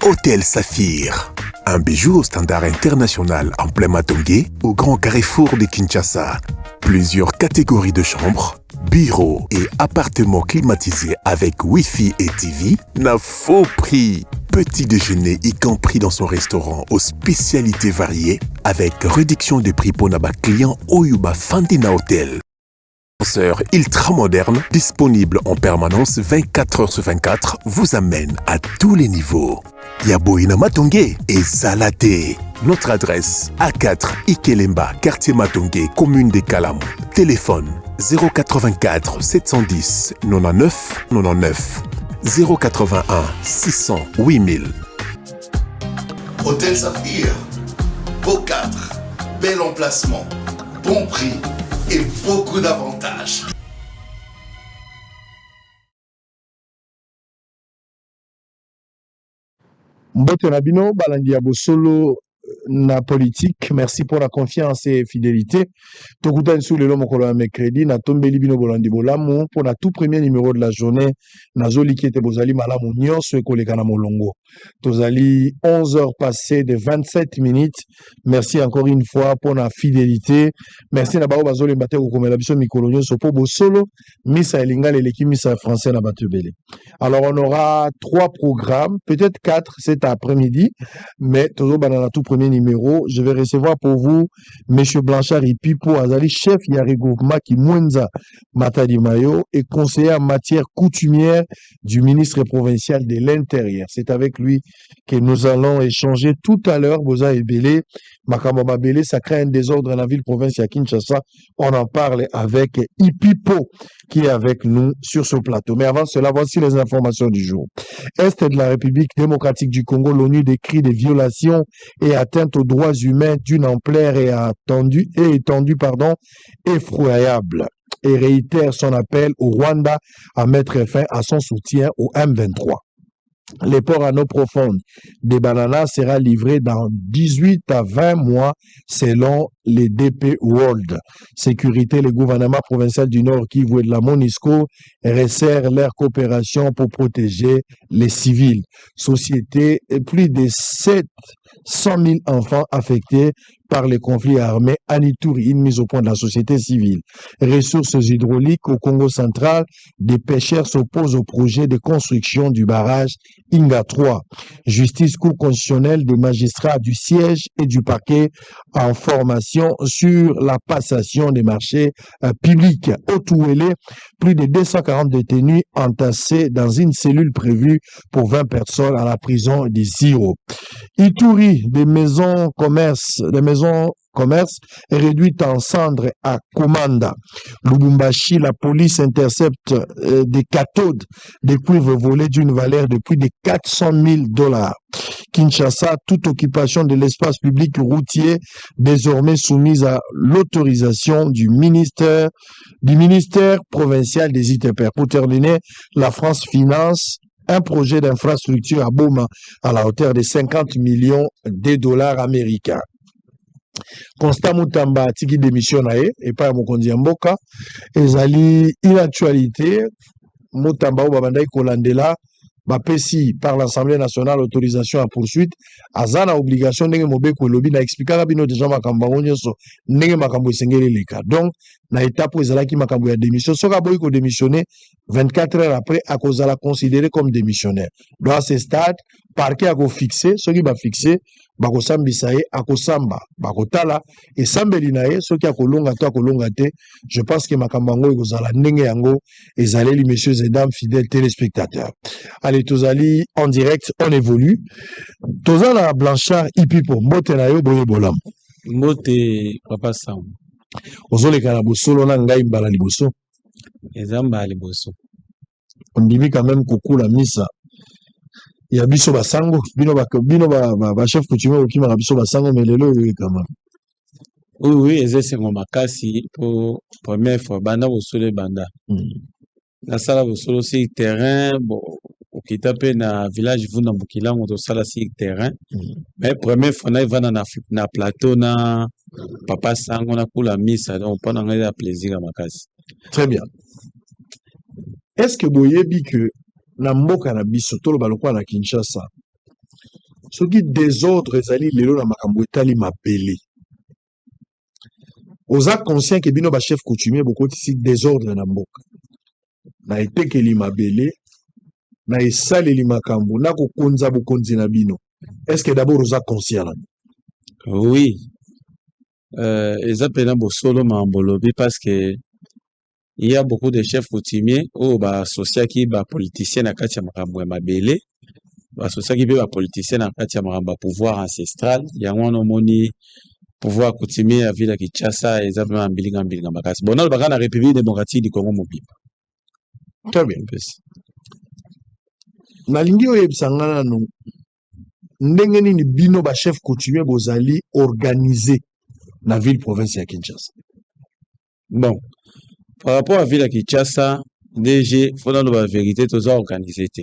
Hôtel Saphir. Un bijou au standard international en plein Matonge, au grand carrefour de Kinshasa. Plusieurs catégories de chambres, bureaux et appartements climatisés avec Wi-Fi et TV n'a faux prix. Petit déjeuner y compris dans son restaurant aux spécialités variées avec réduction de prix pour naba client oyo bafandi na hôtel. Ascenseur ultra moderne, disponible en permanence 24 heures sur 24, vous amène à tous les niveaux. Ya boye na Matonge ezala te. Notre adresse A4 Ikelemba, quartier Matonge, commune de Kalamu. Téléphone 084 710 99 99 081 600 8000. Hôtel Saphir, beau cadre, bel emplacement, bon prix et beaucoup d'avantages. Mbote na bino balandi ya bosolo na politique. Merci pour la confiance et fidélité. Tokutani su lelo mokolo ya mercredi. Natombeli bino bolandi bolamu mpo na tout premier numéro de la journée. Nazoliki ete bozali malamu, nyonso ekoleka na molongo. Tozali 11 heures passées de 27 minutes. Merci encore une fois pour la fidélité. Merci na bao bazolemba te kokomela biso mikolo nyonso mpo bosolo misa ya lingala eleki misa ya français na bato ebele. Alors, on aura trois programmes, peut-être quatre cet après-midi, mais toujours dans le tout premier numéro, je vais recevoir pour vous monsieur Blanchard Ipipo, azali chef ya regroupement Kimwenza Matadi Mayo et conseiller en matière coutumière du ministre provincial de l'Intérieur. C'est avec lui que nous allons échanger tout à l'heure. Boza ebele, makambo mabele, ça crée un désordre dans la ville province à Kinshasa. On en parle avec Ipipo qui est avec nous sur ce plateau. Mais avant cela, voici les informations du jour. Est de la République démocratique du Congo, l'ONU décrit des violations et atteintes aux droits humains d'une ampleur et étendue, pardon, effroyable et réitère son appel au Rwanda à mettre fin à son soutien au M23. Les ports à eau profonde des Banana sera livré dans 18 à 20 mois selon les DP World. Sécurité, le gouvernement provincial du Nord Kivu et de la MONUSCO resserrent leur coopération pour protéger les civils. Société, plus de 700 000 enfants affectés par les conflits armés en Ituri, une mise au point de la société civile. Ressources hydrauliques au Congo central, des pêcheurs s'opposent au projet de construction du barrage Inga 3. Justice, Cour constitutionnelle, des magistrats du siège et du parquet en formation sur la passation des marchés publics. Haut-Uélé, plus de 240 détenus entassés dans une cellule prévue pour 20 personnes à la prison des Ziro. Ituri, des maisons commerce réduite en cendres à Komanda. Lubumbashi, la police intercepte des cathodes de cuivre volés d'une valeur de plus de 400 000 dollars. Kinshasa, toute occupation de l'espace public routier désormais soumise à l'autorisation du ministère provincial des ITPR. Pour terminer, la France finance un projet d'infrastructure à Boma à la hauteur de 50 millions de dollars américains. Constant Mutamba atiki démission na ye epai ya mokonzi ya mboka. Ezali une actualité. Mutamba oyo babandaki kolandela, bapesi par l'Assemblée nationale autorisation ya poursuite. Aza na obligation ndenge mobeko elobi. Na expliquaka bino deja makambo yango nyonso, ndenge makambo esengeli eleka. Donc na étape oyo ezalaki makambo ya démission, soki aboyi kodémissionner, 24 heures après akozala considéré comme démissionnaire. Donc à ce stade, parquet akofixe. Soki bafixe, bakosambisa ye, akosamba, bakotala esambeli na ye soki akolonga to akolonga te. Je pense que makambo yango ekozala ndenge yango ezaleli. Messieurs et dames, fidèles téléspectateurs, allez, tozali en direct, on évolue. Toza na Blanchard Ipipo. Mbote na yo, boye bolamu. Mbote, papa Sango. Ozoleka na bosolo na ngai mbala liboso? Eza mbala liboso. Ondimi quand même kokula misa ya biso basango. Bino bino bachef coutumier okimaka biso basango, mais lelo oyo ekama. Oui, eza esengo makasi po première fois banda bosolo ebanda. Nasala bosolo sur terrain. Bon, okita mpe na village Vunda Mokilango, tosala sur terrain, mais première fois naevanda na plateau na papa Sango, nakula misa. Donc mpo na ngai eza plaisir ya makasi. Très bien. Est ce que boyebi que na mboka na biso, toloba lokola na Kinshasa, Soki désordre ezali lelo na makambo etali mabele, oza conscient ke bino bachef coutumier bokotisi désordre na mboka, na etekeli mabele, na esaleli makambo, na kokonza bokonzi na bino? Est ce que d'abord oza conscient nango? Oui, eza mpena bosolo makambo olobi, parce que il y a beaucoup de chefs coutumiers oyo baasociaki bapoliticien na kati ya makambo ya mabele, baasociaki mpe bapoliticien na kati ya makambo ya pouvoir ancestral. Yango wana omoni pouvoir coutumier ya ville ya Kinshasa eza vraiment mbilinga mbilinga makasi. Bon, nalobaka na République démocratique du Congo mobimba. Très bien. Nalingi oyebisa nga nanu ndenge nini bino bachef coutumier bozali organisé na ville province ya Kinshasa. Bon, par rapport à ville ya Kinshasa, DG, faut naloba vérité, toza organisé te.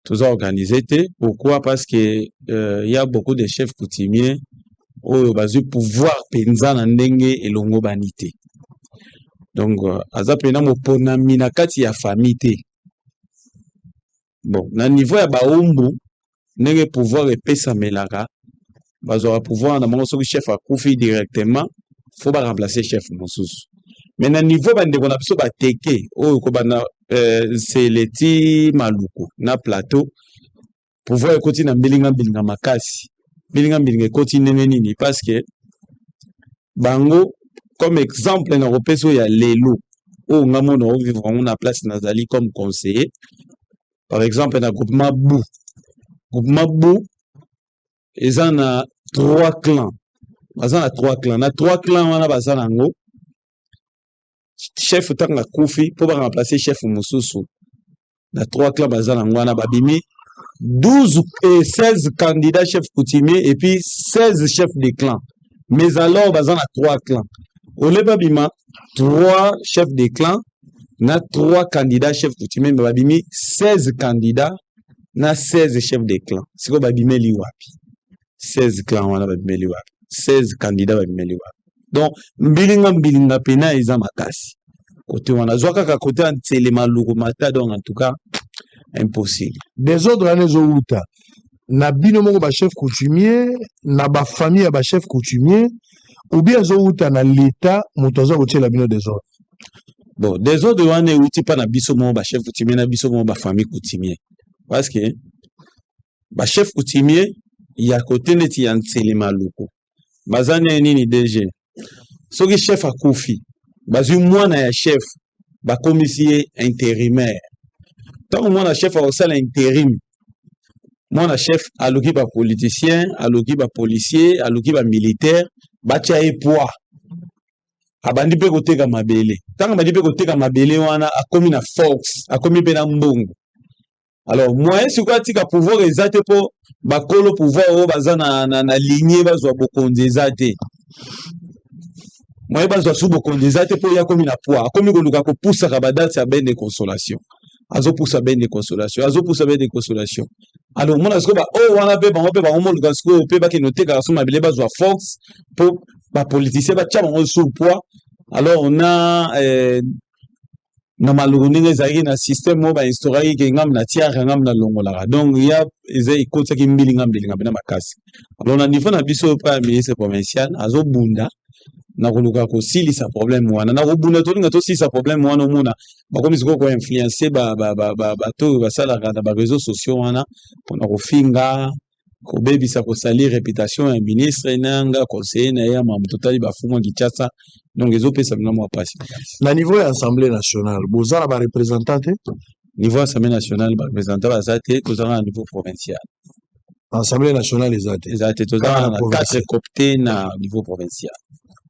Toza organisé te, pourquoi? Parce que y a beaucoup de chefs coutumiers oyo bazwi pouvoir mpenza na ndenge elongobani te. Donc aza mpena moponami na kati ya famille te. Bon, na niveau ya baumbu, ndenge pouvoir epesamelaka, bazwaka pouvoir na bango soki chef akufi, directement faut baremplacer chef mosusu. Mais na niveau bandeko na biso bateke oyo kobanda Nsele ti Maluku na Plateau, pouvoir ekoti na mbilinga mbilinga makasi. Mbilinga mbilinga ekoti ndenge nini? Parce que bango, comme exemple na kopesa oyo ya lelo oyo nga mona ovivre yango na place nazali comme conseiller, par exemple na groupement Bu. Groupement Bu eza na trois clans, baza na trois clans. Na trois clans wana baza nango, chef ntango akufi, mpo baremplace chef mosusu na trois clans baza nango wana, babimi 12 et 16 candidats chefs coutumiers et puis 16 chefs de clan. Mais alors baza na trois clans, ole babima trois chefs de clan na trois candidats chefs coutumiers, mais babimi 16 candidats na 16 chefs de clan. Sikoyo babimeli wapi 16 clan wana? Babimeli wapi 16 candidats? Babimeli wapi? Donc mbilinga mbilinga pena eza makasi kote wana. Zwa kaka kote ya Nsele, Maluku, Mata, donc en tout cas impossible. Désordre wana ezowuta na bino moko bachef coutumier, na bafamille ya bachef coutumier, ou bien ezowuta na l'État, moto aza kotiela bino désordre? Bon, désordre wana euti mpa na biso moko bachef coutumier, na biso moko bafamille coutumier, parce que bachef coutumier ya kote neti ya Nsele, Maluku, baza ndenge nini, DG? Soki chef akufi, bazwi mwana ya chef, bakomisi ye intérimaire. Ntango mwana chef akosala intérim, mwana chef aluki bapoliticien, aluki bapolicier, aluki bamilitaire, batia ye poids. Abandi mpe koteka mabele. Ntango abandi mpe koteka mabele wana, akomi na force, akomi mpe na mbongo. Alors moyen sikoyo atika pouvoir eza te, mpo bakolo pouvoir oyo baza na ligne bazwa bokonzi eza te. Moyen bazwa su bokonzi eza te, mpo ye akomi na poids, akomi koluka kopusaka badate ya bain de consolation. Azopusa bain de consolation, azopusa bain de consolation. Alors omona sikoyo baoyo wana mpe bango mpe bango moluka sikoyo mpe bakende otekaka so mabele, bazwa force mpo bapoliticien batia bango sur poids. Alors na Maluku, ndenge ezalaki na système oyo bainstauraki ke ngambo na tiare, ngambo na longolaka, donc ya eza ekotiaki mbilinga mbilinga mpena makasi. Alors na niveau na biso mpa ya ministre provincial azobunda na koluka kosilisa problème wana. Na kobunda, tolinga tosilisa problème wana. Omona bakomi sikoyo koinfluence bato oyo basalaka na baréseaux sociaux wana mpona kofinga, kobebisa, kosalir réputation ya ministre nanga conseiller na ye ya makambo totali bafumu ya Kinshasa. Donc ezopesa bino mwa mpasi makasi. Na niveau ya Assemblée nationale, boza na bareprésentant te? Niveau Assemblée nationale, bareprésentant baza te. Tozalaka na niveau provincial. Assemblée nationale eza te? Eza te. Tozalaka na quatre cooptés na niveau provincial.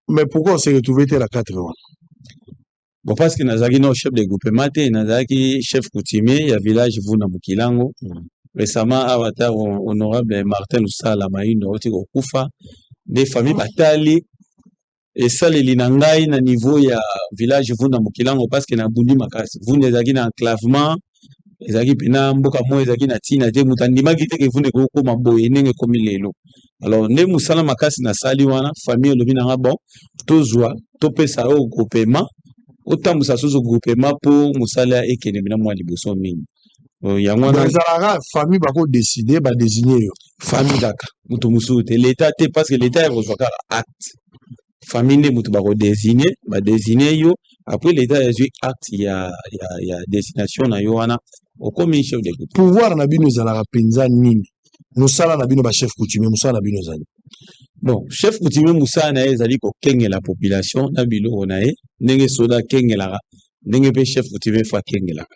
Mais pourquoi on s'est retrouvé te na quatre wana? Bon, parce que nazalaki no chef de groupement te, nazalaki chef coutumier ya village Vuna Mokilango. Récemment awa, ata honorable Martin Lusala Maindo auti kokufa, nde famille batali esaleli na ngai na niveau ya village Vunda Mokilango, parce que nabundi makasi. Vunda ezalaki na enclavement, ezalaki mpena mboka moko ezalaki na ntina te. Moto andimaki te ke Vunda ekokóma boye ndenge ekomi lelo. Alors nde mosala makasi nasali wana, famille elobi nanga: bon, tozwa, topesa oyo groupement, otambusa susu groupement mpo mosala ekende mpena mwa liboso mingi. Yango wana ezalaka famille bakodécider, badésigne yo. Famille kaka, moto mosusu te, l'État te, parce que l'État ekozwa kaka acte. Famille nde moto bakodésigne, badésigne yo. Après, l'État ezwi acte ya destination na yo wana, okomi chef de groupe. Pouvoir na bino ezalaka mpenza nini? Mosala na bino bachef coutumier, mosala na bino ezali? Bon, chef coutumier, mosala na ye ezali kokengela population na biloko na ye. Ndenge soda akengelaka, ndenge mpe chef coutumier faut akengelaka.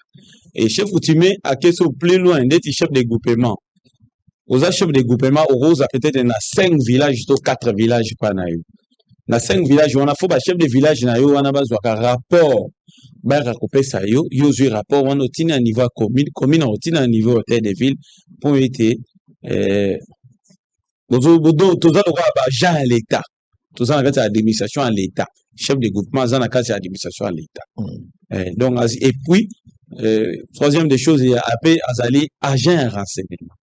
Et chef coutumier ake so plus loin, ndeti chef de groupement. Oza chef de groupement, okoza peut-être na 5 villages to 4 villages mpa na yo. Na 5 village wana, faut bachef de village na yo wana bazwaka rapport, bayaka kopesa yo. Yo ozwi rapport wana, otina na niveau ya commune, commune otina na niveau hôtel de ville, mpo ete toza lokola baagent ya l'État, toza na kati ya administration ya l'État. Chef de groupement aza na kati ya administration ya l'État. Donc, et puis troisième des choses, ape azali agent ya renseignement,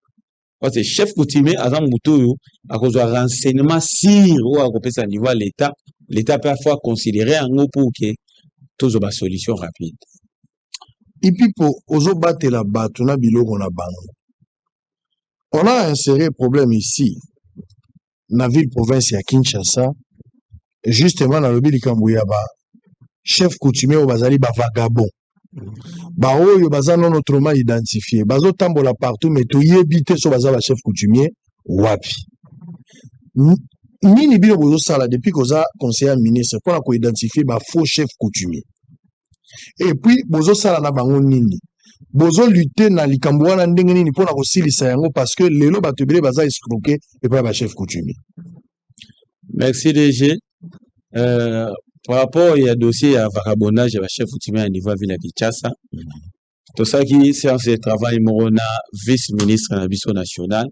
parce que chef coutumier aza motu oyo akozwa renseignement sur oyo akopesa niveau ya l'État. L'État mpe afo aconsidérer yango pour que tozwa basolution rapide. Ipipo, ozobatela bato na biloko na bango. On a inséré problème ici na ville province ya Kinshasa. Justement, nalobi likambo ya ba chef coutumier oyo bazali bavagabond, baoyo baza non autrement identifié, bazotambola partout, mais toyebi te so baza bachef coutumier wapi. Nini bino bozosala depuis koza conseiller ministre mpona koidentifie bafaux chef coutumier? Et puis bozosala na bango nini? Bozolutte na likambo wana ndenge nini mpona kosilisa yango? Parce que lelo bato ebele baza escroqué epai ya bachef coutumier. Merci DG. Par rapport ya dossier ya vagabondage ya bachef coutumier ya niveau ya ville ya Kinshasa, tosalaki séance de travail moko na vice ministre na biso national,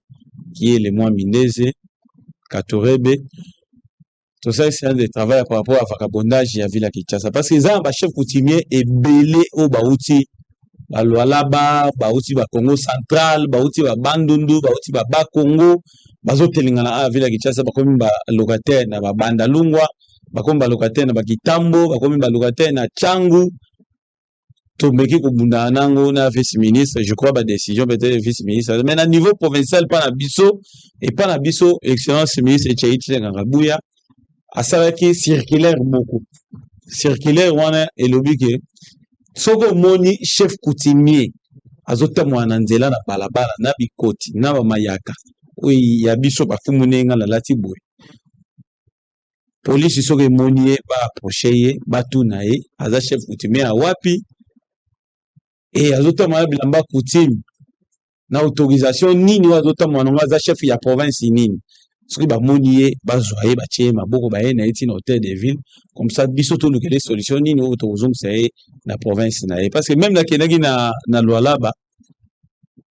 qui est le Mwami Ndeze Katorebe. Tosali séance de travail par rapport ya vagabondage ya ville ya Kinshasa, parce que eza na bachef coutumier ebele oyo bauti baLualaba, bauti baCongo Central, bauti baBandundu, bauti baBakongo, bazotelengana awa ville ya Kinshasa. Bakomi balocataire na baBandalungwa, bakomi balocataire na baKitambo, bakomi balocataire na Tshangu. Tomeki kobundana nango na vice ministre. Je crois badécision peut-être vice ministre, mais na niveau provincial mpa na biso, epa na biso excellence ministre Etiayi Nganga asalaki circulaire moko. Circulaire wana elobi ke soki omoni chef coutumier azotambola na nzela, na balabala, na bikoti, na bamayaka oyo ya biso bafumu, ndenge nga nalati boye, polisi soki emoni ye, baapproche ye, batuna ye aza chef coutumier ya wapi e azotambola na bilamba coutume na autorisation nini oyo azotambola nango, aza chef ya province nini. Soki bamoni ye, bazwa ye, batie ye maboko, baye na ye ntina hôtel de ville. Comme ça biso tolukela solution nini oyo tokozongisa ye na province na ye. Parce que même nakendaki na Lualaba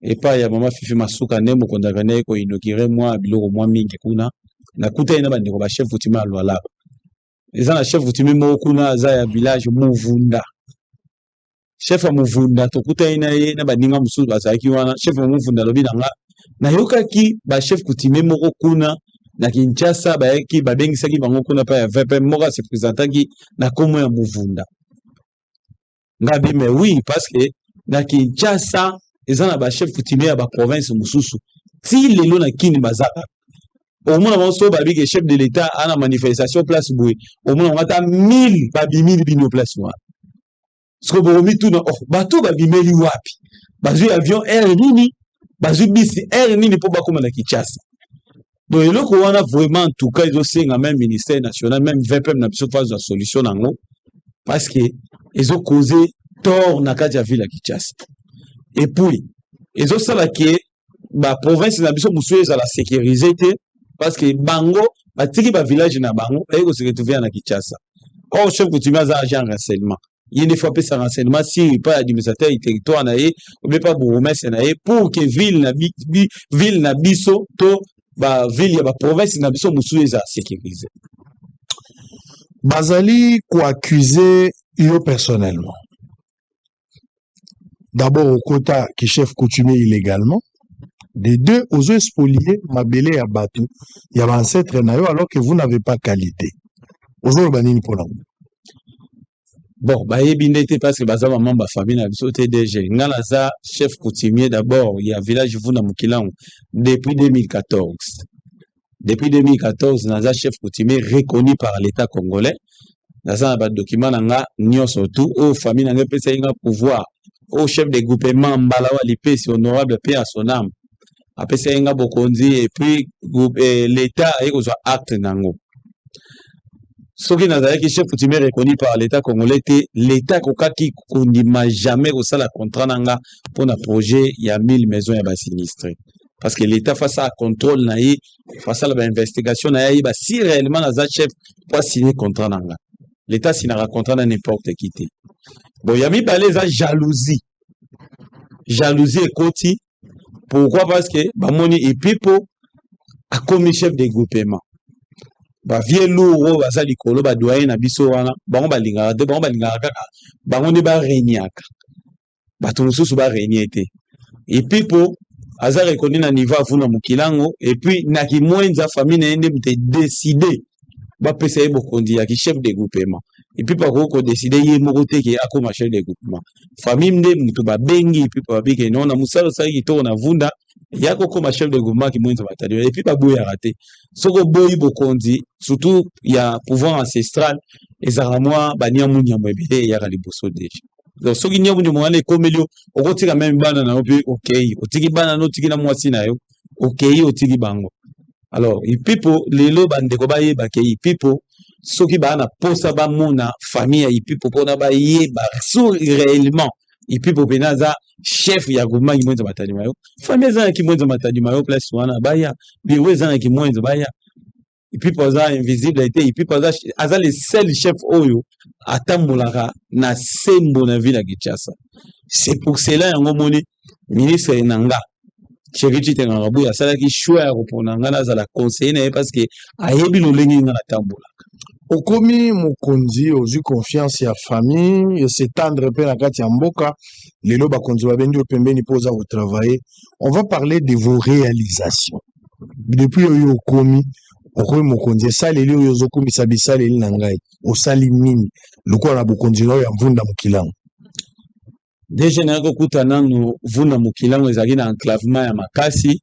epai ya mama Fifi Masuka, nde mokonzi akendaki koinaugurer mwa biloko mwa mingi kuna, nakutani na bandeko bachef coutumier ya Lualaba. Eza na chef coutumier moko kuna, aza ya village Muvunda. Chef ya Muvunda, tokutani na ye na baninga mosusu bazalaki wana. Chef ya Muvunda alobi na nga: "Nayokaki bachef coutumier moko kuna na Kinshasa bayaki, babengisaki bango kuna mpe ya VPM, moko ase présentaki na nkombo ya Muvunda." Nga bi: "Mais oui, parce que na Kinshasa eza na bachef coutumier ya baprovince mosusu. Ti lelo na Kini baza kaka, omona bango. So babiki chef de l'État ana manifestation place boye, omona bango ata 1000 babimili bino place wana. Siko bokomituna: oh, bato babimeli wapi? Bazwi avion air nini? Bazwi bisi air nini mpo bakóma na Kinshasa?" Donc eloko wana vraiment, en tout cas, ezosenga même ministère national, même VPM na biso, faut azwa solution nango, parce que ezocause tort na kati ya ville ya Kinshasa. Et puis ezosala ke baprovince na biso mosusu ezala sécurisé te, parce que bango batiki bavillage na bango, baye kose retrouver na Kinshasa. Or chef coutumier aza agent renseignement. Ye nde faut apesa renseignement sur epai ya administrateur ya territoire na ye, obe pa bourgmestre na ye, pour que ville na biso to baville ya baprovince na biso mosusu ezala sécurisé. Bazali koaccuse yo personnellement. D'abord, okota ki chef coutumier illégalement. De deux, ozo spolier mabele ya bato ya baancêtre na yo, alors que vous n'avez pas qualité. Ozoloba nini mpona ngo? Bon, bayebi nde te parce que baza bamembre ya famille na biso te. DG, nga naza chef coutumier d'abord ya village Vunda Mokilango depuis 2014. Depuis 2014 naza chef coutumier reconnu par l'État congolais. Naza na badocument na nga nyonso tu oyo famille na nga epesaki nga pouvoir, oyo chef de groupement Mbala wa Lipesi, honorable pe à son âme, apesaki nga bokonzi. Et puis l'État aye kozwa acte nango. Soki nazalaki chef coutumier reconnu par l'État congolais te, l'État akokaki kondima jamais kosala contrat na nga mpona projet ya 1000 maison ya basinistrés, parce que l'État face à contrôle na ye, fasala bainvestigation na ye, ayeba si réellement naza chef po asigne contrat na nga. L'État asignaka contrat na n'importe qui te. Bon, ya mibale eza jalousie. Jalousie ekoti pourquoi? Parce que bamoni Ipipo akomi chef de groupement. Bavieux lourd oyo baza likolo, badoyen na biso wana, bango balingaka te. Bango balingaka kaka bango nde barégnaka, bato mosusu barégner te. Ipipo aza reconnu na niveau Avuna Mokilango et puis na Kimwenza. Famille na ye nde moto edécider bapesa ye bokonzi ya chef de groupement. Et puis bakoki kodécider ye moko te ke akóma chef de groupement. Famille nde moto babengi et puis babiki non, na mosala osali kitoko na Vunda, ya kokóma chef de groupement Kimwenza Matadi. Et puis baboyaka te. Soki oboyi bokonzi, surtout ya pouvoir ancestral, ezalaka mwa baniamuniamu ebele eyaka liboso déjà. Donc soki niamuniamu wana ekomeli yo, okotika même bana na yo mpe okei, otiki bana na, otiki na mwasi na yo, okei, otiki bango. Alors Ipipo lelo, bandeko bayeba ke Ipipo, soki baa na posa bamona famille ya Ipipo mpona bayeba so réellement Ipipo mpena aza chef ya groupement Kimwenza Matadi Mayo, famille eza na Kimwenza Matadi Mayo, place wana baya, bureau eza na Kimwenza, baya. Ipipo aza invisible te. Ipipo aza le seul chef oyo atambolaka na sembo na ville ya Kinshasa. C'est pour cela yango moni ministre na nga Thierry Tshitengaka Kabuya asalaki choix ya kopona nga nazala conseiller na ye, parce que ayebi lolenge nga natambolaka. Okomi mokonzi, ozwi confiance ya famille, es'étendre mpe na kati ya mboka. Lelo bakonzi babendi yo pembeni mpo oza kotravailler. On va parler de vos réalisations depuis oyo okomi mokonzi. Esaleli oyo ozokumisa, bisaleli na ngai, osali nini lokola na bokonzi na oyo ya Mvunda Mokilango? Déjà nayaki kokuta nanu Vunda Mokilango ezalaki na enclavement ya makasi.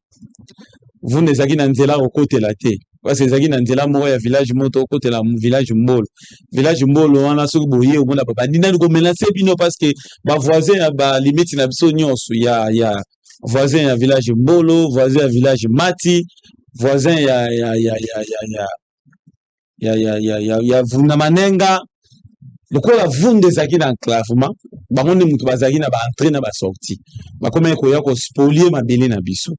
Vunda ezalaki na nzela kokotela te, parce ezalaki na nzela moko ya village moko tokotela, village Mbolo. Village Mbolo wana, soki boye, omona babandi nani komenacer bino, parce que bavoisin ya balimite na biso nyonso ya voisin ya village Mbolo, voisin ya village Mati, voisin ya Vunda Manenga, lokola Vunda ezalaki na enclavement, bango nde moto bazalaki na baentrée na basortie. Bakomaki koya kospolier mabele na biso,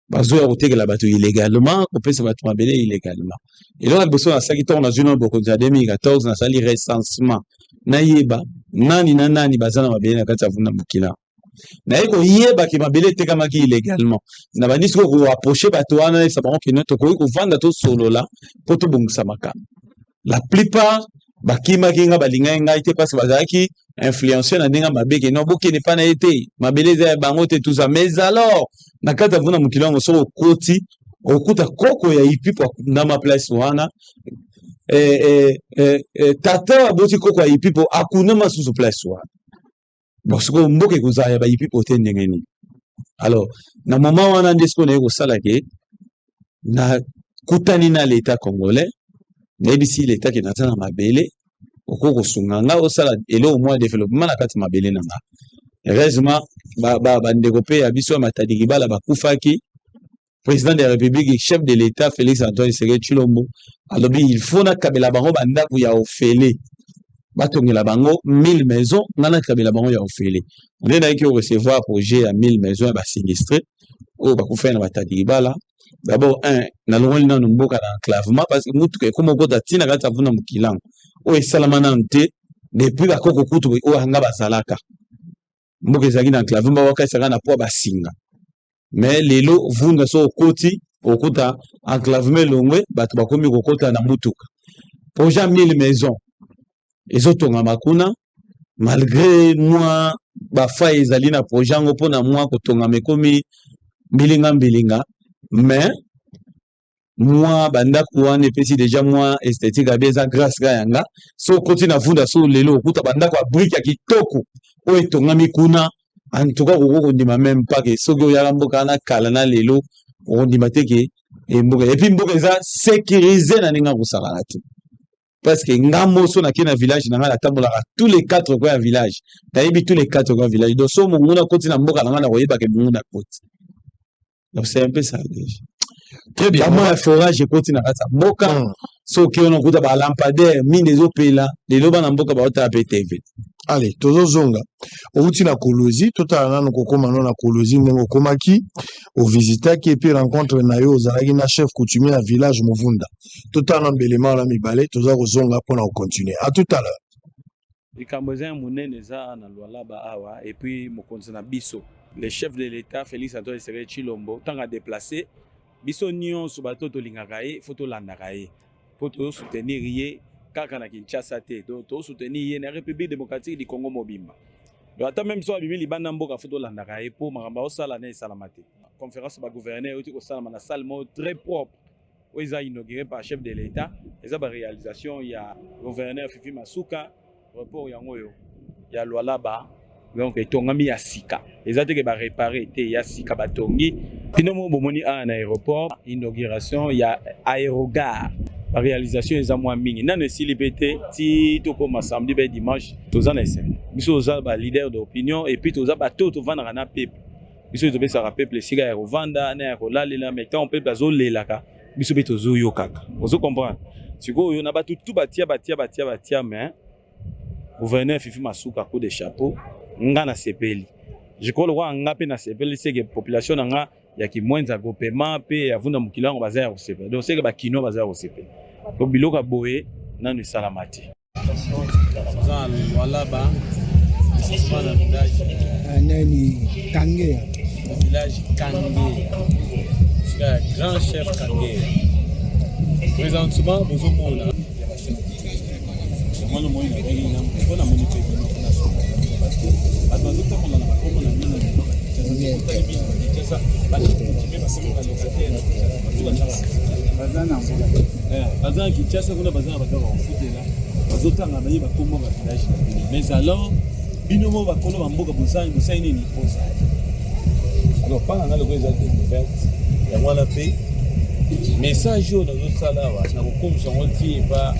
bazoya kotekela bato illégalement, kopesa bato mabele illégalement. Eloko ya liboso nasalaki ntongo nazwi na bokonzi ya 2014, nasali recensement, nayeba nani na nani baza na mabele na kati ya Vunda Mokila. Naye koyebaki mabele etekamaki illégalement. Na bandi sikoyo koapprocher bato wana, nayebisa bango keno tokoki kovanda, tosolola mpo tobongisa makambo. La plupart bakimaki nga, balingaki ngai te, parce bazalaki influence na ndenge mabe ke non, bokende mpa na ye te, mabele eza ya bango te, tout ça. Mais alors na kati ya Vunda Mokili yango, soki okoti, okuta koko ya Ipipo akundama place wana, tata aboti koko ya Ipipo akundama susu place wana. Bon, sikoyo mboka ekozala ya bayipipo te ndenge nini? Alors na moment wana nde sikoyo naye kosala ke nakutani na l'État congolais. Nayebisi l'État ke naza na mabele, okoki kosunga nga osala eloko mwa développement na kati mabele na nga. Heureusement bandeko mpe ya biso ya Matadi Kibala bakufaki. Président de la République, chef de l'État Félix Antoine Tshisekedi Tshilombo alobi il faut nakabela bango bandako ya ofele, batongela bango 1000 maison. Nga nakabela bango ya ofele. Nde nayaki korecevoir projet ya 1000 maison ya basinistrés oyo bakufaki na Matadi Kibala. D'abord un, nalongoli nanu mboka na enclavement, parce que mutuka ekóma okota ntina kati ya Vunda Mokilango, oyo esalama nanu te depuis bakoko kutu oyo anga bazalaka. Mboka ezalaki na enclavement, bawakaisaka na po basinga. Mais lelo Vunda, so okoti, okuta enclavement elongwe, bato bakomi kokota na mutuka. Projet ya 1000 maison ezotongama kuna, malgré mwa bafaille ezali na projet yango mpona mwa kotongama, ekomi mbilinga mbilinga. Mais Mwa bandako wana epesi deja mwa esthétique abi eza grâce ka yanga. So okoti na Vunda so lelo, okuta bandako ya brique ya kitoko oyo etongami kuna. En tout cas, okoki kondima même pas ke soki oyaka mboka wana kala na lelo, okondima te ke mboka, et puis mboka eza sécurisé na ndenge akosalaka te, parce que nga moso nake na village na ngai, natambolaka tous les quatre coins ya village, nayebi tous les quatre coins ya village. Donc so monguna akoti na mboka na ngai, nakoyebaka monguna akoti. Donc c'est un peu ça déjà. Très bien. Bamwa ya forage ekoti na kati ya mboka. So okei wana, okuta balampadaire mine ezopela. Lelo bana mboka baotala mpe TV. Allez, tozozonga. Outi na Kolwezi, totala nano kokóma no na Kolwezi, ndenge okomaki, ovisitaki, et puis rencontre na yo ozalaki na chef coutumier ya village Movunda. Totala na mbelema wana mibale, toza kozonga mpona kocontinue. À tout à l'heure. Likambo eza ya monene, eza na Lualaba awa. Et puis mokonzi na biso, le chef de l'État Félix Antoine Tshisekedi Tshilombo, ntango adéplace, biso nyonso bato tolingaka ye, fo tolandaka ye, mpo tozosoutenir ye kaka na Kinshasa te, donc tozosoutenir ye na République démocratique du Congo mobimba. Donc ata même so abimi libanda mboka, fo tolandaka ye, mpo makambo aosala na esalama te. Conférence bagouverneur euti kosalama na salle moko très propre oyo eza inauguré par chef de l'État. Eza baréalisation ya gouverneur Fifi Masuka. Rapport yango oyo ya Lualaba, donc etongami ya sika, eza teke barépare te, ya sika batongi. Bino moko bomoni awa na aéroport, inauguration ya aérogare. Baréalisation eza mwa mingi, nano esili mpe te. Ti tokóma samedi mpe dimanche, toza na esengo. Biso toza baleader d'opinion, et puis toza bato tovandaka na peuple. Biso topesaka peuple esika ya kovanda na ya kolalela, mais ntango peuple azolelaka, biso mpe tozoyokaka. Ozo comprendre? Sikoyo na bato tu batia batia batia batia, mais gouverneur Fifi Masuka, coup de chapeau. Nga nasepeli, je crois lokola nga mpe nasepeli, seke population na nga ya Kimwenza groupement mpe ya Vunda Mokili yango baza ya kosepela. Donc seke bakino baza ya kosepela, po biloko ya boye nano esalama te. Toza na Lualaba, précisément na village nani, Kangeya. Village Kangeya, esika ya grand chef Kangeya. Présentement bozomona ya bachef yango wana. Moi nabengi na mpo namoni mpe bino mpona soka, parce que bato bazotambola na bakombo na bino. Kinshasa, bachef coutumier bakomi balocataire na Kinshasa. Baza na Kinshasa kuna, baza na bato bakofutela, bazotanga baye bakombo ba village na bino. Mais alors bino mo bakolo bamboka, bosali bosali nini? Bosali alors mpa na nga loko eza découverte yango wana. Mpe message oyo nazosala awa, nakokomisa yango ti epa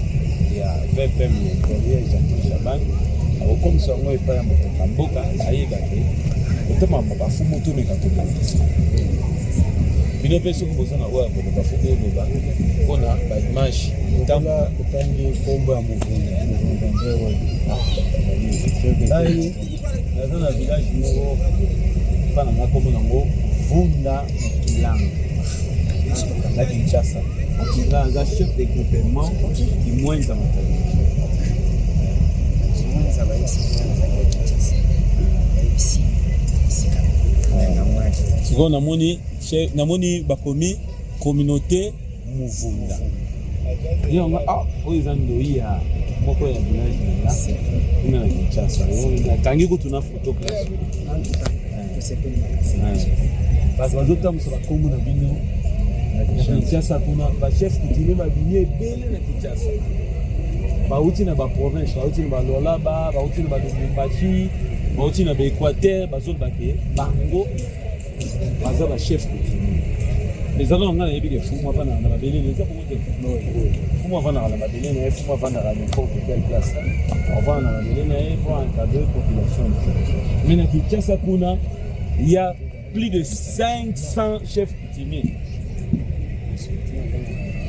ya VPM intérieur Jacques Chaban, nakokomisa yango epai ya mokonzi ya mboka, ayeba ke kotamaka bafumu tomeka kobongisa bino. Mpe soki boza na oyo ya koloba, fo boloba mpona baimage. Ntango otangi nkombo ya Muvunda, Muvunda nde ngai naza na village moko mpa na nga, nkombo nango Vunda Mokilanga na Kinshasa. Nga aza chef de groupement Kimwenza Matadi. Kimwenza, bayebisi nazalaki ya Kinshasa, bayebisi esika namonaki. Sikoyo namoni namoni bakomi communauté Muvunda yango. Ah, oyo eza ndoi ya moko ya village na nga kuna na Kinshasa. Nakangi kutu na photo classe. Tosepeli makasi. Bato bazotambusa bakombo na bino na Kinshasa kuna. Bachef coutumier babimi ebele na Kinshasa, bauti na baprovince, bauti na baLualaba, bauti na baLubumbashi, bauti na baÉquateur. Bazoloba ke bango baza bachef coutumier. Ezala na ngai, nayebi ke fumu avandaka na mabele, eza bongo te. Fumu avandaka na mabele na ye, fumu avandaka n'importe quelle place, avanda na mabele na ye po encadrer population. Mais na Kinshasa kuna, il y a plus de 500 chefs coutumiers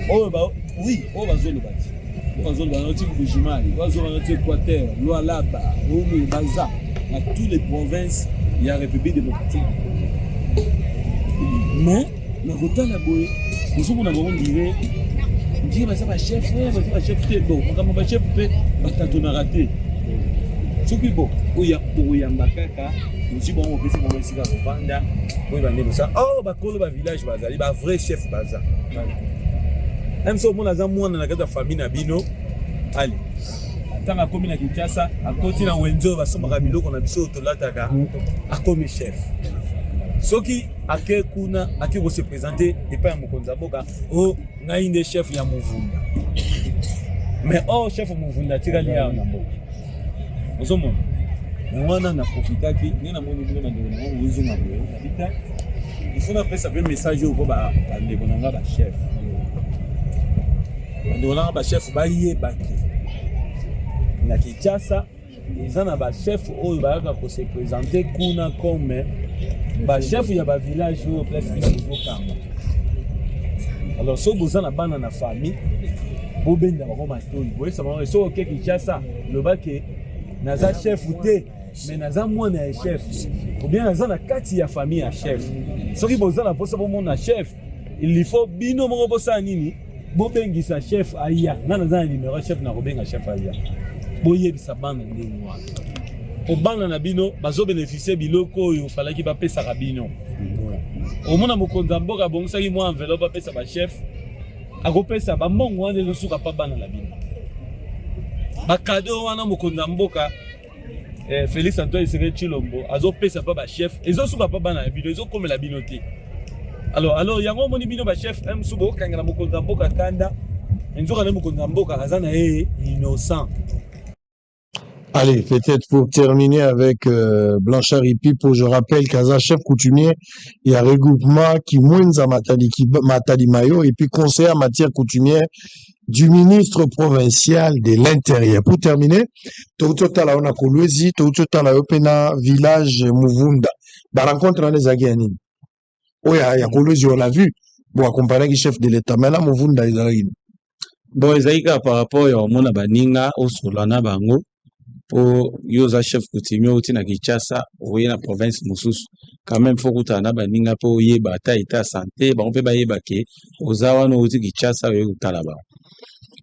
oyo ba, oui, oyo bazoloba ti, oyo bazoloba noti Mbujimayi, oyo bazoloba noti Équateur, Lualaba, oyo baza na toutes les provinces ya République démocratique. Mais na kotala boye, bozomona bango ndire baza bachef, baza bachef te. Bon, makambo bachef mpe batatonaka te. Soki bo okoyamba kaka, ozwi bango, opesi bango esika kovanda, oyo bande kosala. Oh, bakolo bavillage bazali, bavrai chef baza. Même so omona aza mwana na kati ya famille na bino, ale ntango akomi na Kinshasa, akoti na wenze oyo basombaka biloko na biso oyo tolataka, akomi chef. Soki ake kuna, ake ko se présenter epai ya mokonzi ya mboka, o oh, ngai nde chef ya Muvunda. Mais or chef Muvunda atikali awa na mboka. Ozomona wana na profitaki nde namoni bino bandeko na ngai bozonga boye nabita, il faut napesa mpe message oyo mpo bandeko na ngai bachef, bandeko na ngai bachef bayebaki na Kinshasa eza na bachef oyo bayaka kose présenter kuna comme bachef ya bavillage oyo place biso tozokanga. Alors soki boza na bana na famille, bobenda bango matoi, boyesa bango: soki oke Kinshasa, lobake naza chef te, mais naza mwana ya chef, ou bien naza na kati ya famille ya chef. Soki boza na mposa bomona chef, il faut bino moko bosala nini? Bobengisa chef aya. Nga naza na numero ya chef, na kobenga chef aya. Boyebisa bana ndenge wana, po bana na bino bazobénéficier biloko oyo falaki bapesaka bino. Omona mokonzi ya mboka abongisaki mwa enveloppe apesa bachef, akopesa bambongo wana, ezosuka mpa bana na bino. Bacadeau wana mokonzi ya mboka Félix Antoine Tshisekedi Tshilombo azopesa mpa bachef, ezosuka mpa bana na bino, ezokomela bino te. Alors yango omoni bino bachef mosusu bokangela mokonzi ya mboka kanda, nzoka nde mokonzi ya mboka aza na ye innocent. Allez, peut-être pour terminer avec Blanchard Ipipo, je rappelle qu'aza chef coutumier, il y a regroupement Kimwenza Matadi, Matadi Mayo et puis conseiller en matière coutumière du ministre provincial de l'Intérieur. Pour terminer, totala na Kolwezi, totala yo pe na village Muvunda. Ba rencontre wana ezalaki ya nini? Oyo ya Kolwezi, on l'a vu, bon, accompagné chef de l'État. Maintenant Muvunda ezalaki nini? Bon, ezalaki kaka par rapport ya komona baninga, osola na bango, mpo yo oza chef coutumier, outi na Kinshasa, oye na province mosusu, quand même faut kutana na baninga mpo oyeba ata état ya santé bango, mpe bayeba ke oza wana, outi Kinshasa, oye kotala bango.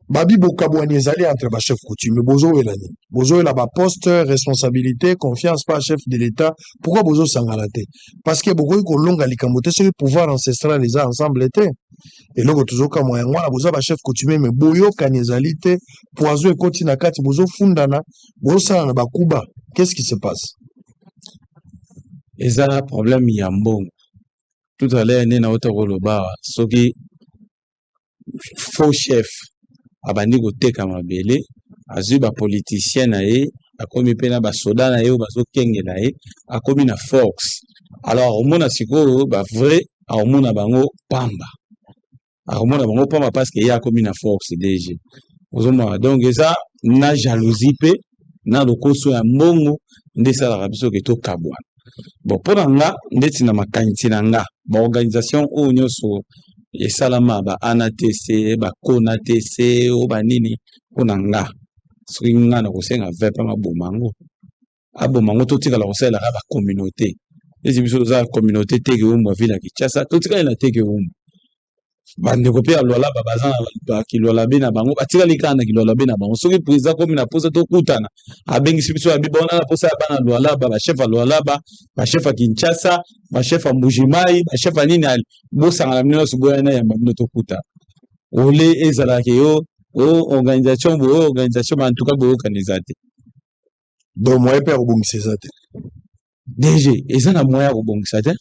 Babi bokabwani ezali entre bachef coutumier. Bozowela nini? Bozowela baposte, responsabilité, confiance par chef de l'État. Pourquoi bozosangana te? Parce que bokoki kolonga likambo te soki pouvoir ancestral eza ensemble te. Eloko tozokamwa yango wana, boza bachef coutumier mais boyokani ezali te, poison ekoti na kati, bozofundana, bozosala na bakuba. Qu'est-ce qui se passe? Eza problème ya mbongo. Tout à l'heure nde nauta koloba awa, soki faux chef abandi koteka mabele, azwi bapoliticien na ye, akomi mpe na basoda na ye oyo bazokengela ye, akomi na force, alors akomona sikoyo bavrai, akomona bango pamba, akomona bango pamba parce que ye akomi na force. DG, ozomona, donc eza na jalousie mpe na lokoso ya mbongo nde esalaka biso ke tokabwana. Bon, mpo na nga, ndeti na makanisi na nga, baorganisation oyo nyonso esalama, ba ANATC, baCONATC, oyo banini, mpo na nga, soki nga na kosenga VPM aboma yango, aboma yango, totikala kosalelaka bacommunauté. Neti biso toza communauté Teke Umbwa, ville ya Kinshasa, totikali na Teke Umbwa. Bandeko mpe ya Lwalaba baza na Kilwalabe na bango, batikali kaka na Kilwalabe na bango. Soki président komi na posa tokutana, abengisi biso, abi bona na posa ya bana Lwalaba, bachef ya Lwalaba, bachef ya Kinshasa, bachef ya Mbujimai, bachef ya nini, bosangana bino nyonso, boya na yamba bino, tokuta. Ole ezalaka yo o organisation boye, o organisation ba, en tout cas boyokana eza te. Donc moyen mpe ya kobongisa eza te? DG, eza na moyen ya kobongisa te,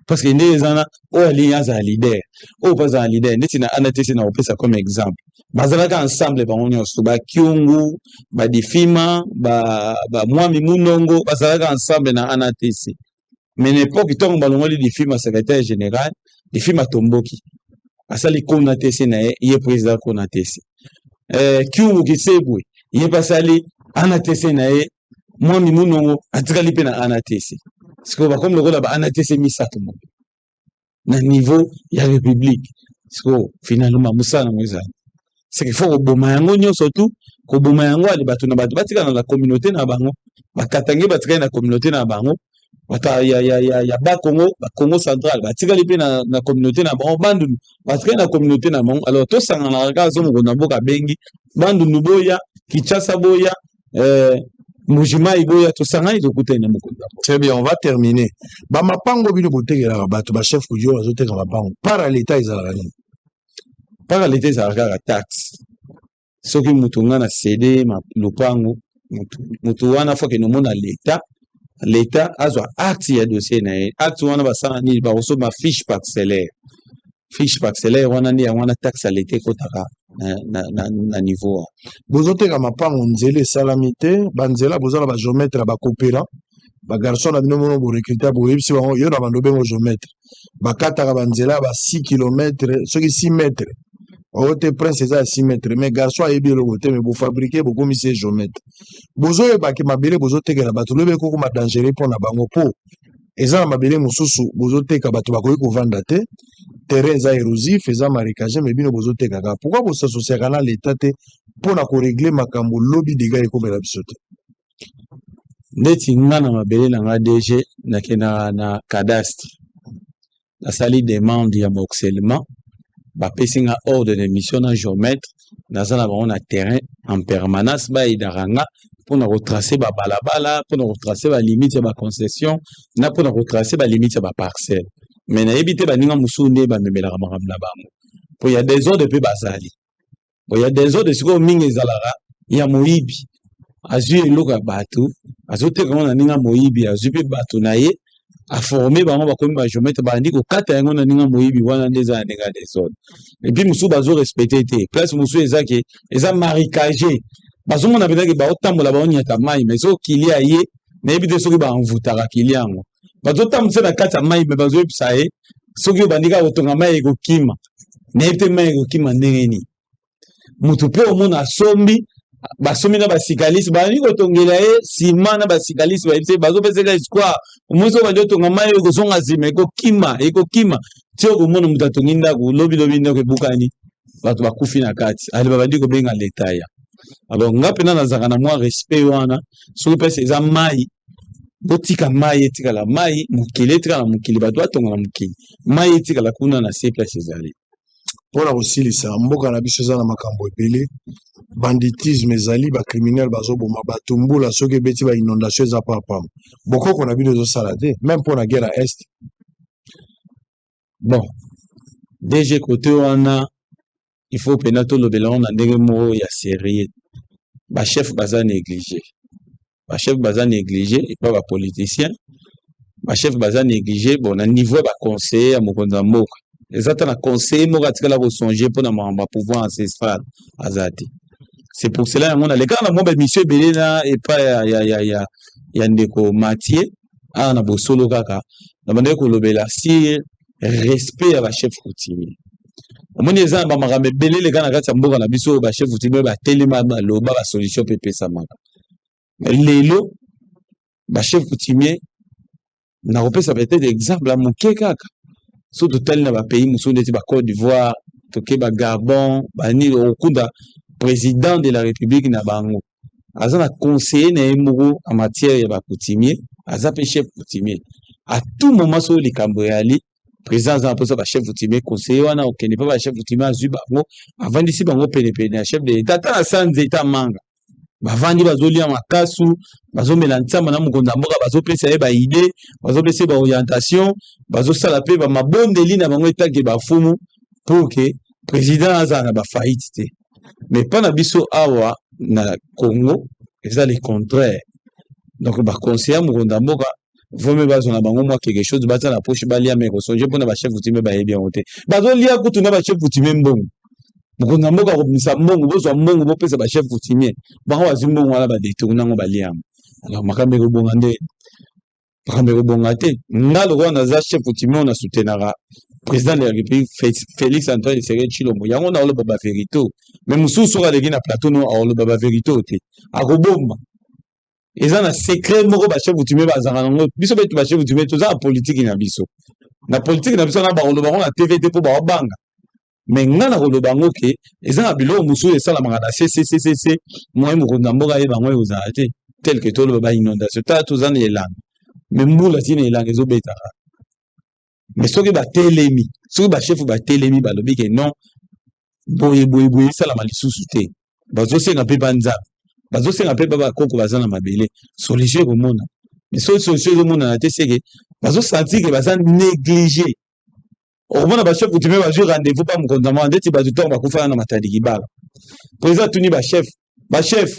parce que nde eza na oyo alingi azala leader, oyo mpe azala leader. Ndeti na ANATC, na kopesa comme exemple, bazalaka ensemble bango nyonso, bakiungu, badifima, bamwami munongo, bazalaka ensemble na ANATC. Mais na époque ntongo balongoli Difima secrétaire général, Difima tomboki, asali CONATC na ye, ye président CONATC. Kiungu Kisebwe ye mpe asali ANATC na ye, mwami munongo atikali mpe na ANATC. Sikoyo bakomi lokola ba ANATC misato moko na niveau ya république. Sikoyo finalement mosala nango ezali, c'est qu'il faut koboma yango nyonso tu, koboma yango. Ale, bato na bato batikala na communauté na bango. Bakatange batikali na communauté na bango, bato ya Bakongo, Bakongo Central batikali mpe na communauté na bango, Bandundu batikali na communauté na bango. Alors tosanganaka kaka so mokonzi na mboka abengi: Bandundu boya, Kinshasa boya, Mbujimai boya, tosangani, tokutani na mokonzi. Très bien, on va terminer. Bamapango bino botekelaka bato, bachef coutumier bazoteka mapango, part ya l'État ezalaka nini? Part ya l'État ezalaka kaka taxe. Soki moto nga na céder lopango, moto wana faut akende omona l'État. L'État azwa acte ya dossier na ye. Acte wana basala nini? Bakosomba fiche parcellaire. Fiche parcellaire wana nde yango wana taxe ya l'État ekotaka na niveau wana. Bozoteka mapango, nzela esalami te. Banzela, boza na bagéomètre ya bakopera, bagarçon na bino mono borecruter, boyebisi bango yo na bando obengo géomètre, bakataka banzela ya ba 6 km, soki 6 mètre oyo te, prince eza ya 6 mètre, mais garçon ayebi eloko te, mais bofabriquer, bokomisi ye géomètre. Bozoyebaki mabele bozotekela bato lobi ekokoma dangereux mpo na bango, mpo eza na mabele mosusu bozoteka, bato bakoki kovanda te, terrain eza érosif, eza marécage, mais bino bozotekaka. Pourquoi bosasosiaka na leta te mpona korégler makambo, lobi dégâts ekomela biso te? Neti nga na mabele na nga, DG, nakendaka na cadastre, nasali demande ya morcellement, bapesi nga ordre de mission na géomètre. Naza na bango na terrain en permanence, baaidaka nga mpona kotracer babalabala, mpona kotracer balimite ya baconcession na mpona kotracer balimite ya baparcelle. Mais nayebi te baninga mosusu nde bamemelaka makambo na bango, po ya désordre mpe bazali. Bo ya désordre sikoyo mingi ezalaka ya moyibi, azwi eloko ya bato, azoteka yango na ndenge ya moyibi, azwi mpe bato na ye, aformer bango, bakomi bagéomètre, bandi kokata yango na ndenge ya moyibi. Wana nde eza na ndenge ya désordre. Et puis mosusu bazorespecter te. Place mosusu eza ke eza marécage, bazomona mpenza ke baotambola, baonyata mai, mais soki kilia ye, nayebi te soki baenvoûtaka kilia yango, bazotambwisa na kati ya mai, mais bazoyebisa ye soki obandi kaka kotonga, mai ekokima. Nayebi te mai ekokima ndenge nini. Motu mpe omona asombi, basombi na basikalisi, bandi kotongela ye nsima na basikalisi, bayebi te, bazopesaka espoir. Omoni soki bandi otonga, mai oyo ekozonga nsima, ekokima, ekokima ti okomona moto atongi ndako, lobilobi ndako ebukani, bato bakufi na kati. Ale babandi kobenga leta ya. Alors nga mpena nazalaka na mwa respect wana. Soki mpesi eza mai, botika mai etikala mai, mokili etikala mokili, bato batonga na mokili, mai etikala kuna na se place ezali. Mpona kosilisa, mboka na biso eza na makambo ebele. Banditisme ezali, bacriminel bazoboma bato, mbula soki ebeti, bainondation eza papama. Bokoko na bino ezosala te, même mpona guerre ya Est. Bon, DG, côté wana il faut mpena tolobela ngo na ndenge moko ya sérieux. Bachef baza négligé, bachef baza négligé epa bapoliticien, bachef baza négligé. Bon, na niveau ya baconseiller ya mokonzi ya mboka, eza ta na conseiller moko atikala kosonger mpona makambo ya pouvoir ancestral aza te. C'est pour cela yango nalekaka na mwa baémission ebele na epai ya ndeko Mathieu awa na Bosolo, kaka na bandaki kolobela sur respect ya bachef coutumier. Omoni, eza na bamakambo ebele eleka na kati ya mboka na biso oyo bachef coutumier batelema, baloba, basolution mpe epesamaka. Lelo bachef coutumier, nakopesa peut-être exemple ya moke kaka, so totali na bapays mosusu neti baCôte d'Ivoire, toke baGabon, banini, okunda président de la République na bango aza na conseiller na ye moko en matière ya bacoutumier, aza mpe chef coutumier. À tout moment soki likambo eyali, président aza na mposa bachef coutumier, conseiller wana okende mpe bachef coutumier, azwi bango, avandisi bango penepene ya chef de l'État, ata na sa nzete manga, bavandi, bazolia makasu, bazomela ntsamba na mokonzi ya mboka, bazopesa ye baidées, bazopesa ye baorientation, bazosala mpe bamabondeli na bango etake bafumu pour que président azala na bafaillite te. Mais mpa na biso awa na Congo eza le contraire. Donc baconseiller mokonzi ya mboka vomi bazwa na bango mwa quelque chose baza na poche, balia, mais kosonger mpona bachef coutumier, bayebi yango te. Bazolia kutu na bachef coutumier mbongo. Mokonzi ya mboka akobimisa mbongo, bozwa mbongo, bopesa bachef coutumier. Bango bazwi mbongo wana, badétourner yango, balia yango. Alors makambo ekobonga nde, makambo ekobonga te. Nga lokola naza chef coutumier oyo nasoutenaka président de la République Félix Antoine Tshisekedi Tshilombo, yango naoloba bavérité. Mais mosusu soki aleki na plateau no, aoloba bavérité te, akobomba. Eza na secret moko bachef coutumier bazalaka nango. Biso betu bachef coutumier toza na politike na biso, na politike na biso na bakoloba yango na TV te mpo baobanga. Mais nga na koloba yango ke eza na biloko mosusu esalamaka na cccc, moye mokonzi ya mboka ayeba yango ekozala te. Tel que toloba bainondation, tala, toza na elanga, mais mbula ntina elanga ezobetaka. Mais soki batelemi, soki bachef batelemi, balobi ke non, boye boye boye esalama lisusu te, bazosenga mpe banzambe, bazosenga mpe bakoko baza na mabele, solution ekomona. Mais soki solution ezomonana te, c'est que bazosentir ke baza négligé. Okomona bachef coutumier bazwi rendez-vous pa mokonzi ya mboka, ndeti bato ntango bakufana na Matadi Kibala, président atuni bachef: "Bachef,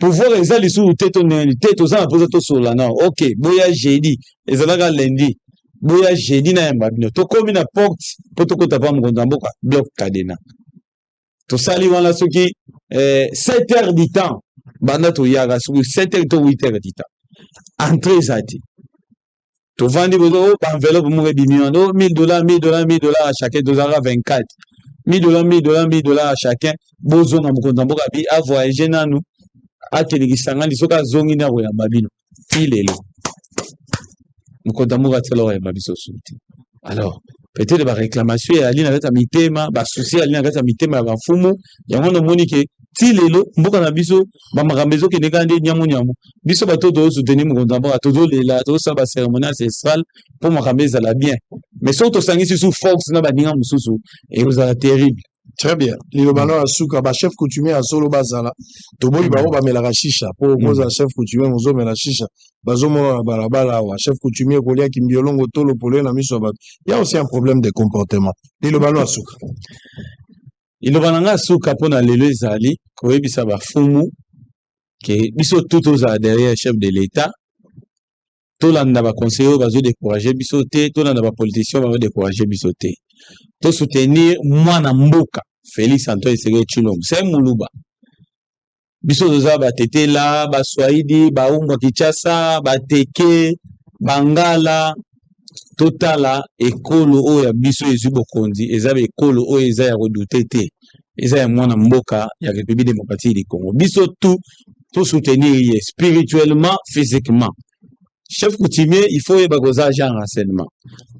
Pouvoir eza lisusu te to ndenge te, toza na mposa tosolola nao. Ok, boya jeudi, ezalaka lundi, boya jeudi nayamba bino. Tokomi na porte mpo tokota pa mokonzi ya mboka, bloc cadena tosali wana soki 7 heures du temps, banda toyaka soki 7 heures to 8 heures du temps, entrée eza te. Tovandi bozo, oh, baenveloppe moko ebimi wana, oh, 1000 dollars, 1000 dollars, 1000 dollars à chacun. Tozalaka 24, 1000 dollars, 1000 dollars, 1000 dollars à chacun. Bozonga, mokonzi ya mboka bi avoyage nanu, akende Kisangani, soki azongi nde akoyamba bino. Ti lelo mokonzi ya mboka atiala koyamba biso su te. Alors peut-être baréclamation eyali na kati ya mitema, basusi eyali na kati ya mitema ya bafumu. Yango namoni ke ti lelo mboka na biso bamakambo ezokende kaka nde nyamu nyamu. Biso bato tozosoutenir mokonzi ya mboka, tozolela, tozosala bacérémonie ancestrale mpo makambo ezala bien, mais soki tosangisi su force na baninga mosusu, ekozala terrible. Très bien. Liloba na ya suka, bachef coutumier ya solo bazala, toboyi bango bamelaka shisha, mpo kozala chef coutumier mozomela shisha, bazomona na balabala awa chef coutumier koliaki mbiolongo tolo pole na miso ya bato, ya aussi un problème de comportement. Liloba no ya suka. Liloba na ngai suka mpo na lelo ezali koyebisa bafumu ke biso tu tozala derrière chef de l'État, tolanda baconseiller oyo bazodécourage biso te, tolanda bapoliticien oyo bazodécourage biso te, tosoutenir mwana mboka Félix Antoine Tshisekedi Tshilombo. C'est moluba, biso toza batetela, baswahili, baumbwa Kinshasa, bateke, bangala. Totala ekolo oyo ya biso ezwi bokonzi, eza ekolo oyo eza ya kodouter te, eza ya mwana mboka ya République démocratique du Congo. Biso tu tosoutenir ye spirituellement, physiquement. Chef coutumier, il faut oyeba koza agent renseignement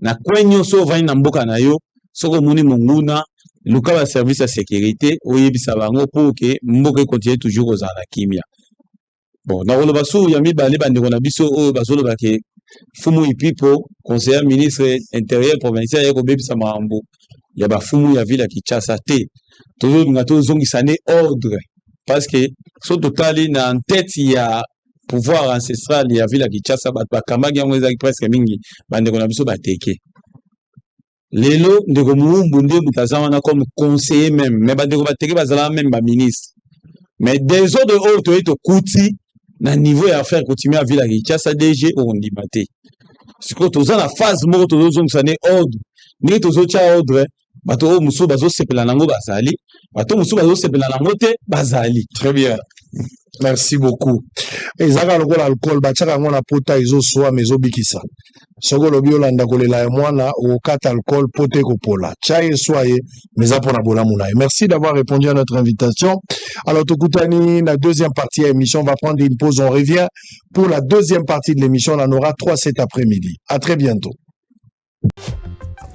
na coin nyonso ovandi na mboka na yo. Soki omoni monguna, luka baservice ya sécurité, oyebisa bango mpo ke mboka ekontinue toujours kozala na kimia. Bon, nakoloba su ya mibale, bandeko na biso oyo bazoloba ke Fumu Ipipo, conseiller ministre intérieur provincial, aye kobebisa makambo ya bafumu ya ville ya Kinshasa te. Tozolinga tozongisa nde ordre, parce que so totali na tête ya pouvoir ancestral ya ville ya Kinshasa, bato bakambaki yango ezalaki presque mingi bandeko na biso bateke. Lelo ndeko Muumbu nde moto aza wana comme conseiller même, mais bandeko bateke bazalaka même baministre. Mais désordre oyo toye tokuti na niveau ya affaire coutumier ya ville ya Kinshasa, DG, okondima te. Sikoyo toza na phase moko tozozongisa nde ordre. Ndenge tozotia ordre, bato oyo mosusu bazosepela nango bazali, bato mosusu bazosepela nango te bazali. Très bien, merci beaucoup. Ezalaka lokola alcool, batiaka yango na pota, ezoswa ma ezobikisa. Soki olobi olanda kolela ya mwana, okokata alcool po te kopola. Tia ye, swa ye, mais eza mpona bolamu na ye. Merci d'avoir répondu à notre invitation. Alors tokutani na deuxième partie ya émission. On va prendre une pause, on revient pour la deuxième partie de l'émission. On en aura trois cet après-midi. À très bientôt.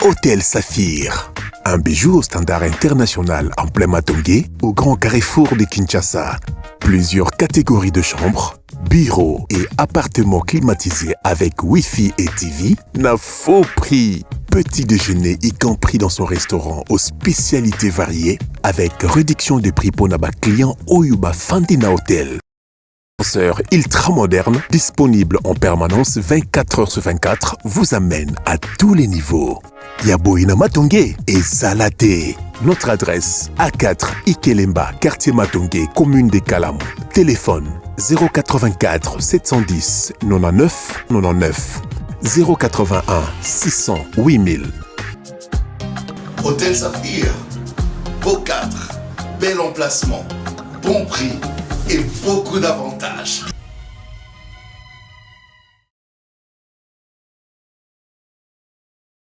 Hôtel Saphir, un bijou au standard international en plein Matongué, au grand carrefour de Kinshasa. Plusieurs catégories de chambres, bureaux et appartements climatisés avec Wi-Fi et TV, na faux prix. Petit déjeuner y compris dans son restaurant aux spécialités variées avec réduction de prix pour ba client oyo bafandi na hôtel. Ascenseur ultra moderne, disponible en permanence 24 heures sur 24, vous amène à tous les niveaux. Ya boye na Matonge ezala te. Notre adresse: A4 Ikelemba, quartier Matonge, commune de Kalamu. Téléphone: 084 710 99 99, 081 600 8000. Hôtel Saphir, beau cadre, bel emplacement, bon prix et beaucoup d'avantages.